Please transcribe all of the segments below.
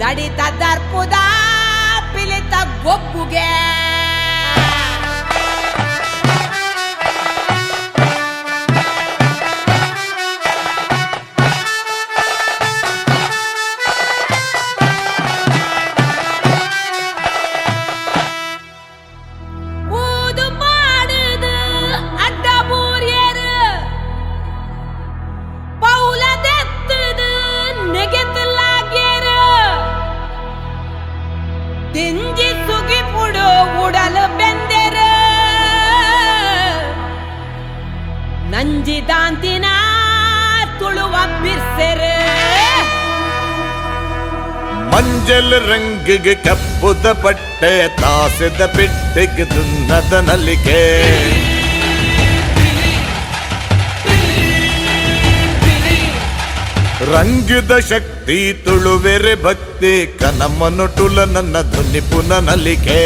ದಡಿತ ದರ್ಪುದ ಪಿಲಿತ ಗೊಬ್ಬುಗೆ ಊದು ಮಾಡುದು ಅಡ್ಡ ಬೂರಿಯರು ಪೌಲದೆತ್ತದು ನೆಗೆತಲಾಗ್ಯರು ದಿಂಜಿ ಸುಗಿಪುಡು ಉಡಲು ಬೆಂದೆರು ನಂಜಿ ದಾಂತಿನ ತುಳುವ ಬಿರ್ಸೆರು. ಮಂಜಲ್ ರಂಗಿಗೆ ಕಪ್ಪುದ ಪಟ್ಟೆ ತಾಸೆದ ಪೆಟ್ಟಿಗೆ ದುನ್ನದ ನಲಿಕೆ. ರಂಗದ ಶಕ್ತಿ ತುಳುವೆರೆ ಭಕ್ತಿ ಕನಮನುಟುಲ ನನ್ನ ಧ್ವನಿ ಪುನ ನಲಿಕೆ.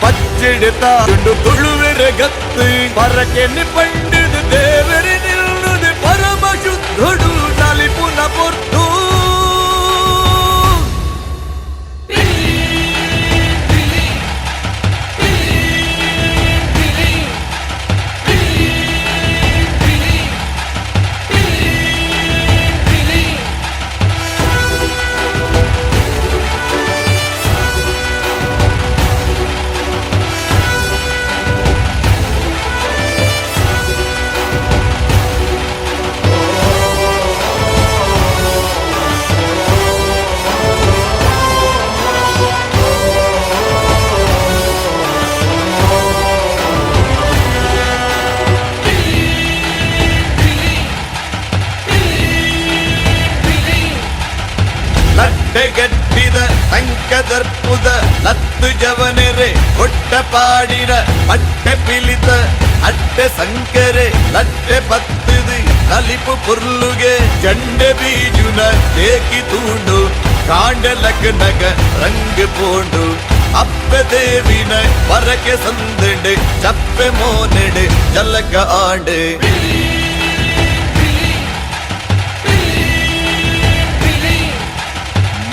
ಪಚ್ಚಿಡಿತ ತುಳುವೆರೆ ಗತ್ತಿ ಪರಕೆ ಪಂಡಿದ ದೇವರಿ ನಿಲ್ಲುದು ಪರಮ ಶುದ್ಧುಡು ನಲಿಪುನ ಪೊರ್ತು. ಲಟ್ಟೆಗಟ್ಟಿದ ತಂಕದರ್ಪುದ ಲತ್ತು ಜವನೆರೆ ಕೊಟ್ಟ ಪಾಡಿನ ಪಟ್ಟೆ ಪಿಲಿತ ಅಟ್ಟೆ ಸಂಕರೆ ಲಟ್ಟೆ ಪತ್ತುದು ನಲಿಪು ಪುರ್ಲುಗೆ ಜಂಡೆ ಬೀಜುನ ದೇಕಿ ತೂಂಡು ಕಾಂಡ ಲಗ್ನಗ ರಂಗ್ ಪೋಂಡು ಅಪ್ಪೆ ದೇವಿನ ಪರಕೆ ಸಂದಂಡೆ ಚಪ್ಪೆ ಮೋನೆಡೆ ಜಲಕ ಆಂಡೆ.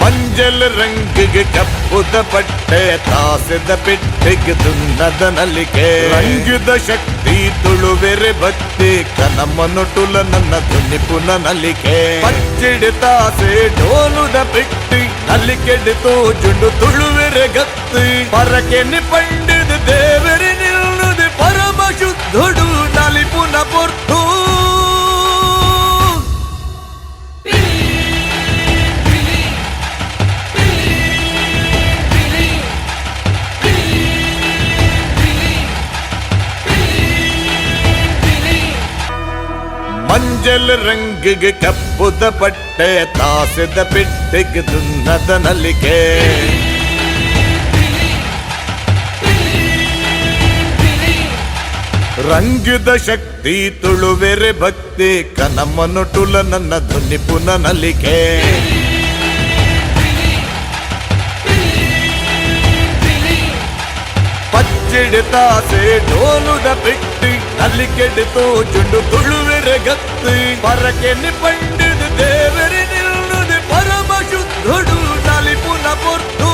ಮಂಜಲ್ ರಂಗಿಗೆ ಕಪ್ಪುದ ಪಟ್ಟೆ ತಾಸೆದ ಪೆಟ್ಟಿಗೆ ದುನ್ನದ ನಲಿಕೆ. ರಂಗದ ಶಕ್ತಿ ತುಳುವೆರೆ ಭಕ್ತಿ ಕನಮನುಟುಲ ನನ್ನ ಧ್ವನಿ ಪುನ ನಲಿಕೆ. ಪಚ್ಚಿಡಿ ತಾಸೆ ಡೋಲುದ ಪೆಟ್ಟಿ ನಲಿಕೆಡಿ ತೋಜುಂಡು ತುಳುವೆರೆ ಗತ್ತಿ ಪರಕೆ ಪಂಡಿದ ದೇವರಿ ನಿಲ್ಲುದು ಪರಮ ಶುದ್ಧುಡು ನಲಿಪುನ ಪೊರ್ತು. ಮಂಜಲ್ ರಂಗಿಗೆ ಕಪ್ಪುದ ಪಟ್ಟೆ ತಾಸೆದ ಪೆಟ್ಟಿಗೆ ದುನ್ನದ ನಲಿಕೆ. ರಂಗದ ಶಕ್ತಿ ತುಳುವೆರೆ ಭಕ್ತಿ ಕನಮನುಟುಲ ನನ್ನ ಧ್ವನಿ ಪುನ ನಲಿಕೆ. ಪಚ್ಚಿಡಿ ತಾಸೆ ಡೋಲುದ ಪೆಟ್ಟಿ ನಲಿಕೆಡಿ ತೋಜುಂಡು ತುಳುವೆರೆ ಗತ್ತಿ ಪರಕೆ ಪಂಡಿದ ದೇವರಿ ನಿಲ್ಲುದು ಪರಮ ಶುದ್ಧುಡು ನಲಿಪುನ ಪೊರ್ತು.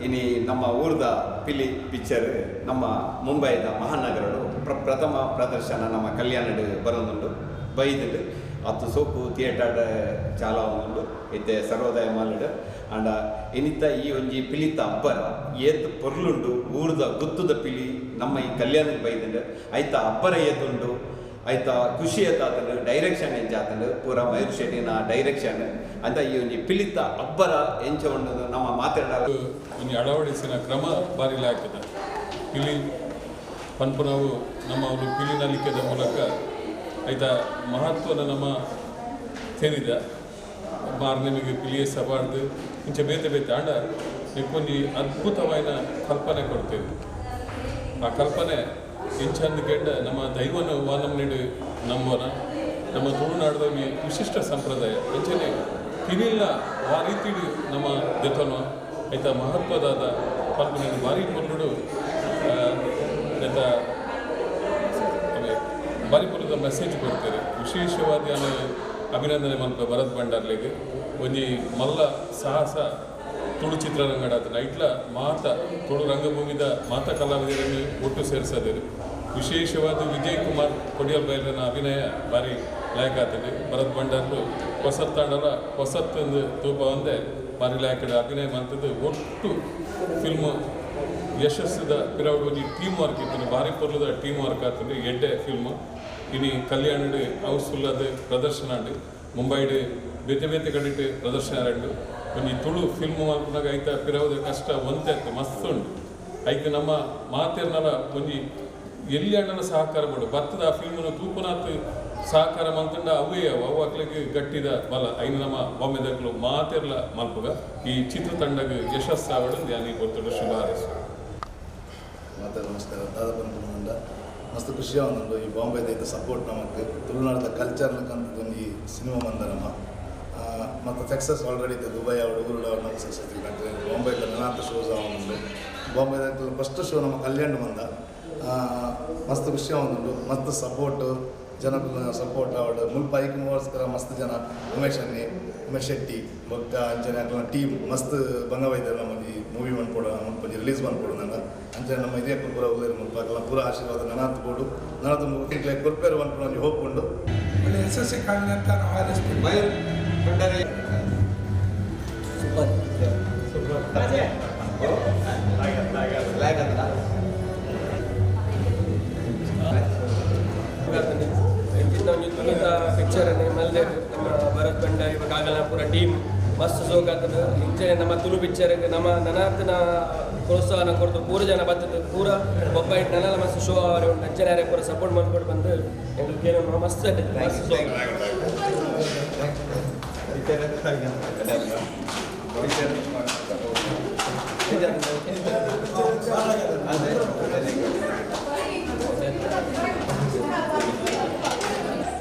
ಇನಿ ನಮ್ಮ ಊರ್ದ ಪಿಲಿ ಪಿಕ್ಚರ್ ನಮ್ಮ ಮುಂಬೈದ ಮಹಾನಗರಡು ಪ್ರಥಮ ಪ್ರದರ್ಶನ ನಮ್ಮ ಕಲ್ಯಾಣಡ್ ಬರೋದುಂಡು ಬೈದುಂಡು. ಅತ್ತು ಸೋಕು ಥಿಯೇಟರ್ ಚಾಲ ಒಂದುಂಡು ಇತ್ತೆ ಸರ್ವೋದಯ ಮಾಲಡ್. ಆಂಡ ಇನಿತ ಈ ಒಂಜಿ ಪಿಲಿತ ಅಬ್ಬರ ಏತ್ ಪೊರ್ಲುಂಡು. ಊರ್ದ ಗುತ್ತುದ ಪಿಲಿ ನಮ್ಮ ಈ ಕಲ್ಯಾಣದ ಬೈದುಂಡು. ಐತ ಅಬ್ಬರ ಏತುಂಡು, ಐತ ಖುಷಿ ಏತಾತಂಡು, ಡೈರೆಕ್ಷನ್ ಎಂಚಾತಂಡು, ಪೂರ ಮಯೂರ್ ಶೆಟ್ಟಿನ ಡೈರೆಕ್ಷನ್ ಅಂತ ಈ ಒಂಜಿ ಪಿಲಿತ ಅಬ್ಬರ ಎಂಚ ಉಂಡು ನಮ್ಮ ಮಾತಾಡಲ್ಲ. ಒಂಜಿ ಅಳವಡಿಸಿನ ಕ್ರಮ ಬಾರಿ ಹಾಕಿದ ಪಿಲಿ ಪನ್ಪುನವು ನಮ್ಮ ಒಂದು ಪಿಲಿ ನಲಿಕೆದ ಮೂಲಕ ಐತ ಮಹತ್ವದ ನಮ್ಮ ಸೇರಿದ. ಮಾರ್ನೆಮಿಗೆ ಪಿಲಿಯೇ ಸಬಾರ್ದು ಇಂಚ ಬೇತೆ ಬೇತೆ ಆಂಡ ಒಂಜಿ ಅದ್ಭುತವಾಯಿನ ಕಲ್ಪನೆ ಕೊಡ್ತೇವೆ. ಆ ಕಲ್ಪನೆ ಇಂಚಂದು ಕೆಂಡ ನಮ್ಮ ದೈವನ ವಾನಮ್ನಿಡು ನಂಬೋನ ನಮ್ಮ ತುಳುನಾಡದ ವಿಶಿಷ್ಟ ಸಂಪ್ರದಾಯ ಅಂಚನೆ ಪಿಲಿಲ್ಲ ಆ ರೀತಿ ನಮ್ಮ ದೆತನ ಐತ ಮಹತ್ವದಾದ ಕಲ್ಪನೆ ಭಾರಿ ಪೊರ್ಲುಡು ಐತ ಭಾರಿ ಪೊರ್ಲುದ ಮೆಸೇಜ್ ಕೊಡ್ತಾರೆ. ವಿಶೇಷವಾದ ಅಭಿನಂದನೆ ಮಲ್ಪ ಭರತ್ ಭಂಡಾರ್ಲೆಗ್ ಒಂಜಿ ಮಲ್ಲ ಸಾಹಸ ತುಳು ಚಿತ್ರರಂಗಡ ಐಟ್ಲ ಮಾತ ತುಳು ರಂಗಭೂಮಿದ ಮಾತ ಕಲಾವಿದರನ್ನು ಒಟ್ಟು ಸೇರಿಸದೇರು. ವಿಶೇಷವಾದ ವಿಜಯ್ ಕುಮಾರ್ ಕೊಡಿಯಲ್ ಬೈಲನ ಅಭಿನಯ ಭಾರಿ ಲಾಯಕ ಆಗ್ತದೆ. ಭರತ್ ಭಂಡಾರ್ಲು ಹೊಸತ್ತಾಂಡಲ ಹೊಸತ್ತೊಂದು ತೂಪ ಒಂದೇ ಭಾರಿ ಲಾಯಕದ ಅಭಿನಯ ಮಾಡ್ತದ್ದು. ಒಟ್ಟು ಫಿಲ್ಮ್ ಯಶಸ್ಸದ ಪಿರವಡು ಒಂಜಿ ಟೀಮ್ ವರ್ಕ್ ಇತ್ತು, ಭಾರಿ ಪೊರ್ಲುದ ಟೀಮ್ ವರ್ಕ್ ಆಗ್ತದೆ. ಎಡ್ಡೆ ಫಿಲ್ಮ್ ಇನಿ ಕಲ್ಯಾಣಡ್ ಹೌಸ್ಫುಲ್ ಅದು ಪ್ರದರ್ಶನ ಆಂಡ್ ಮುಂಬೈಡ್ ಬೇತೆ ಬೇತೆ ಕಡೆಟ್ ಪ್ರದರ್ಶನ ಆಂಡ್. ಒಂಜಿ ತುಳು ಫಿಲ್ಮ್ ಮಲ್ಪುನಗ ಐತ ಪಿರವುದ ಕಷ್ಟ ಒಂತೆ ಇತ್ತು ಮಸ್ತ್ ಉಂಡು. ಐಕ್ ನಮ್ಮ ಮಾತೆರ್ನಲ ಒಂಜಿ ಎಲ್ಲಿ ಅಣ್ಣನ ಸಹಕಾರ ಮಾಡು ಬತ್ತದ ಆ ಫಿಲ್ಮ್ನ ತೂಪನಾತ್ ಸಹಕಾರ ಮಲ್ತಂಡ ಅವೇ ಅವು ಅಕ್ಲೆಗ್ ಗಟ್ಟಿದ ಬಲ ಐನ ನಮ್ಮ ಬಾಂಬೆದಕ್ಲು ಮಾತೆರ್ಲ ಮಲ್ಪುಗ ಈ ಚಿತ್ರತಂಡಗ್ ಯಶಸ್ಸಾವಡು ಧ್ಯಾನಿ ಕೊರ್ತುಡು ಶುಭ ಹಾರೈಸು. ಮಾತಾ ನಮಸ್ಕಾರ. ದಾದ ಪನ್ಪುನಂಡ ಮಸ್ತ್ ಖುಷಿ ಆವೊಂದುಂಡು ಈ ಬಾಂಬೆದ ಐತ ಸಪೋರ್ಟ್ ನಮಕ್ ತುಳುನಾಡದ ಕಲ್ಚರ್ನಕಂತದ್ದು ಒಂಜಿ ಸಿನಿಮಾ ಮಂದ ನಮ್ಮ ಮತ್ತು ಸಕ್ಸಸ್ ಆಲ್ರೆಡಿ ಇತ್ತು ದುಬೈ ಅವಡು ಊರುಡು ಅವಡು ನಮ್ಮ ಸಕ್ಸಸ್ ಬಾಂಬೆ ನನಾತ ಶೋಸ್ ಆವೊಂದುಂಡು. ಬಾಂಬೆದ ಫಸ್ಟ್ ಶೋ ನಮ್ಮ ಕಲ್ಯಾಣ ಮಂದ ಮಸ್ತ್ ಖುಷಿ ಆವೊಂದುಂಡು. ಮಸ್ತ್ ಸಪೋರ್ಟ್ ಜನಕ್ಕೂ ಸಪೋರ್ಟ್ ಆವಡು ಮುಲ್ಪ ಐಕ್ಗೋಸ್ಕರ ಮಸ್ತ್ ಜನ ಉಮೇಶ್ ಅನ್ನಿ ಉಮೇಶ್ ಶೆಟ್ಟಿ ಬೊಕ್ಕ ಅಂಚನೆ ಅಕ್ಲೆನ ಟೀಮ್ ಮಸ್ತ್ ಬಂಗವೈದ್ಯರು ನಮ್ಮ ಈ ಮೂವಿ ಮನ್ಪೊಡು ಮುಲ್ಪ ರಿಲೀಸ್ ಮನ್ಪೊಡು ನಂಡ ಅಂಚನೆ ನಮ್ಮ ಹಿರಿಯ ಪೂರ ಉಲ್ಲೇರು ಮುಲ್ಪ ಅಕ್ಲೆನ ಪೂರ ಆಶೀರ್ವಾದ ನನಾತ್ ಬೋಡು ನನಾತ್ ಕೊರ್ಪೇರು ಮನ್ಪುನ ಒಂಜಿ ಹೋಪ್ ಉಂಡು. ಒಳ್ಳೆ ಯಶಸ್ಸಿ ಕಾಣಲಿ ಅಂತ ನಾವು ಹಾರೈಸ್ತೀವಿ. ಸೂಪರ್ ಪಿಕ್ಚರ್ ಮಲ್ದೆ ನಮ್ಮ ಭರತ್ ಭಂಡಾರಿ ಇವಾಗ ಪೂರ ಟೀಮ್ ಮಸ್ತ್ ಸೋಕ್ ಆಗ್ತದೆ. ಇಂಚನೆ ನಮ್ಮ ತುಳು ಪಿಕ್ಚರ್ ನಮ್ಮ ನನಾತನ ಪ್ರೋತ್ಸಾಹನ ಕೊಡ್ತು ಪೂರ ಜನ ಬರ್ತದೆ ಪೂರ ಬೊಬ್ಬ ಇಟ್ಟು ನನ್ನೆಲ್ಲ ಮಸ್ತ್ ಶೋ ಅವರೇ ಉಂಟು. ಅಂಚನೆ ಪೂರ ಸಪೋರ್ಟ್ ಮಾಡ್ಕೊಂಡು ಬಂದು ಎಂಗ್ಳಿಗೆ ಏನೋ ಮಸ್ತ್ ಮಸ್ತ್ ಸೋಕ್.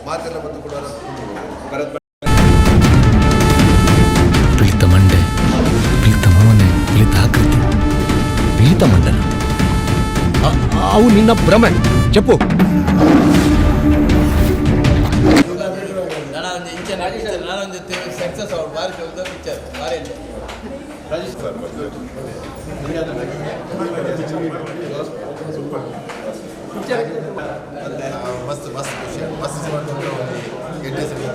ಮಾತೆಲ್ಲ ಬಂದು ಕೂಡ ಭರತ್ ಪಿಳಿತ ಮಂಡೆ, ಪಿಳಿತ ಮೋನೆ, ಪಿಳಿತ ಆಕೃತಿ, ಪಿಳಿತ ಮಂಡನ ಅವು ನಿನ್ನ ಭ್ರಮೆ. చెప్పు. ಸಕ್ಸಸ್ ಅವ್ರು ಭಾರಿ ಪಿಕ್ಚರ್ ಭಾರಿ. ಮಸ್ತ್ ಮಸ್ತ್ ಖುಷಿ ಮಸ್ತ್ ಸಿನಿಮಾ ಒಂದು ಗೆಡ್ಡೆ ಸಿನಿಮಾ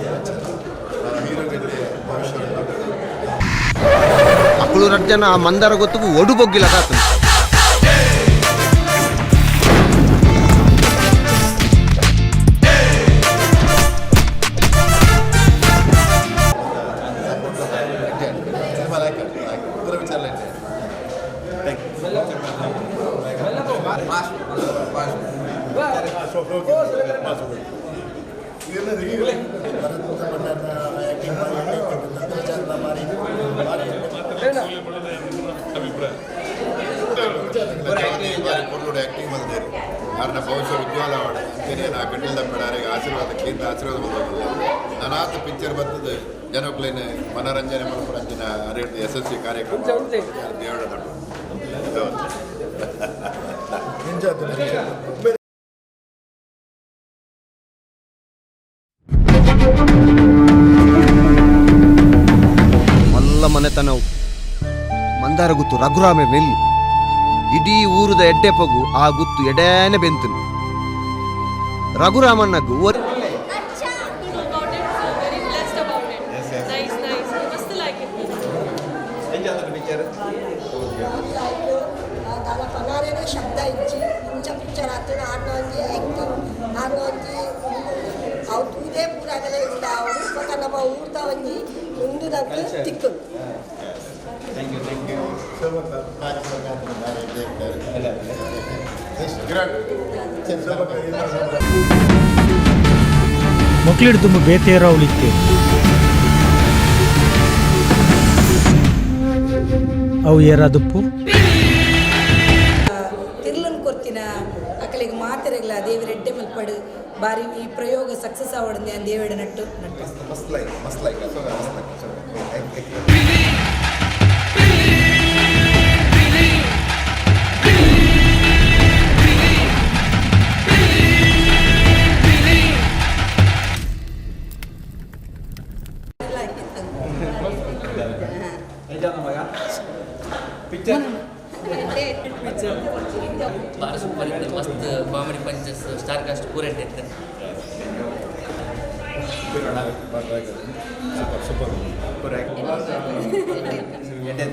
ಹೀರೋ ಗೆಡ್ಡೆ ಭವಿಷ್ಯ. ಅಕ್ಕಳು ರಡ್ಡ್ ಜನ ಆ ಮಂದಾರ ಗೊತ್ತಿಗೂ ಒಡು ಬೊಗ್ಗಿಲ್ಲ ಕಾತು. ಸಿನಿಮಾ ಲೈಕ್ ಪೂರ ವಿಚಾರ ಲೈಕ್. ಅಭಿಪ್ರಾಯ ಪೊರ್ಲುಡು ಆ್ಯಕ್ಟಿಂಗ್ ಬಂದೇರು ಆರ್ನ ಭವಿಷ್ಯ ಉಜ್ವಲ ಆವಡ್ ಅಂಚನೆ ನಾ ಕಟೀಲ್ ದಪ್ಪಡಾರಿಗೆ ಆಶೀರ್ವಾದ ಕೇಂದ್ರ ಆಶೀರ್ವಾದ ಬಂದ ನನಾತ್ ಪಿಕ್ಚರ್ ಬರ್ತದೆ ಜನಕ್ಲೇನ ಮನರಂಜನೆ ಮನರಂಜನೆ ಅರೇಟ್ ಯಶಸ್ವಿ ಕಾರ್ಯಕ್ರಮ ದೇವಡ ಮಲ್ಲ ಮನೆತನವು ಮಂದಾರ ಗುತ್ತು ರಘುರಾಮೆ ನೆಲ್ಲು ಇಡೀ ಊರುದ ಎಡ್ಡೆ ಪಗು ಆ ಗುತ್ತು ಎಡೇನೆ ಬೆಂತನು ರಘುರಾಮಣ್ಣಗ್ about it, so very blessed about it. Nice, nice. Must like it. Picture ದಾದ ಪನಾರೇನ ಶಬ್ದ ಇಜ್ಜಿ ಇಂಚ ಪಿಕ್ಚರ್ ಆತುಂಡು ಆರ್ನ ಒಂಜಿ ಆ್ಯಕ್ಟಿಂಗ್ ಆರ್ನ ಒಂಜಿ ಅವು ತೂದೇ ಪೂರ ಆಗಲ ಉಂಡು ಅವು ಬೊಕ ನಮ್ಮ ಊರ್ದ ಒಂಜಿ ಉಂದು ನಂಕ್ ತಿಕ್ಕುಂಡು. Thank you thank you. ಮೊಕ್ಲಿಡ್ ತುಂಬ ಬೇತೇರೋ ಅವಳಿತ್ತೆ. ಅವು ಏರಾದುಪ್ಪು? ತಿರ್ಲನ್ ಕೊರ್ತಿನ ಅಕಲೆಗ್ ಮಾತೆರೆಗ್ಲ ದೇವೆರ್ ಎಡ್ಡೆ ಮಲ್ಪಡ್. ಬಾರಿ ಈ ಪ್ರಯೋಗ ಸಕ್ಸಸ್ ಆವಡ್ ದೇವೆಡ ನಟ್ಟು ನಟ್ಟು. ಮಸ್ತ್ ಲೈಕ್, ಮಸ್ತ್ ಲೈಕ್, ಮಸ್ತ್ ಲೈಕ್. ಪಿಕ್ಚರ್. ಬಾರಿ ಸೂಪರ್ ಇತ್ತು. ಮಸ್ತ್ ಕಾಮಿಡಿ ಪಂಚಸ್, ಸ್ಟಾರ್ ಕಾಸ್ಟ್ ಪೂರ ಇತ್ತು. Super super. ಎಡ್ಡೆ.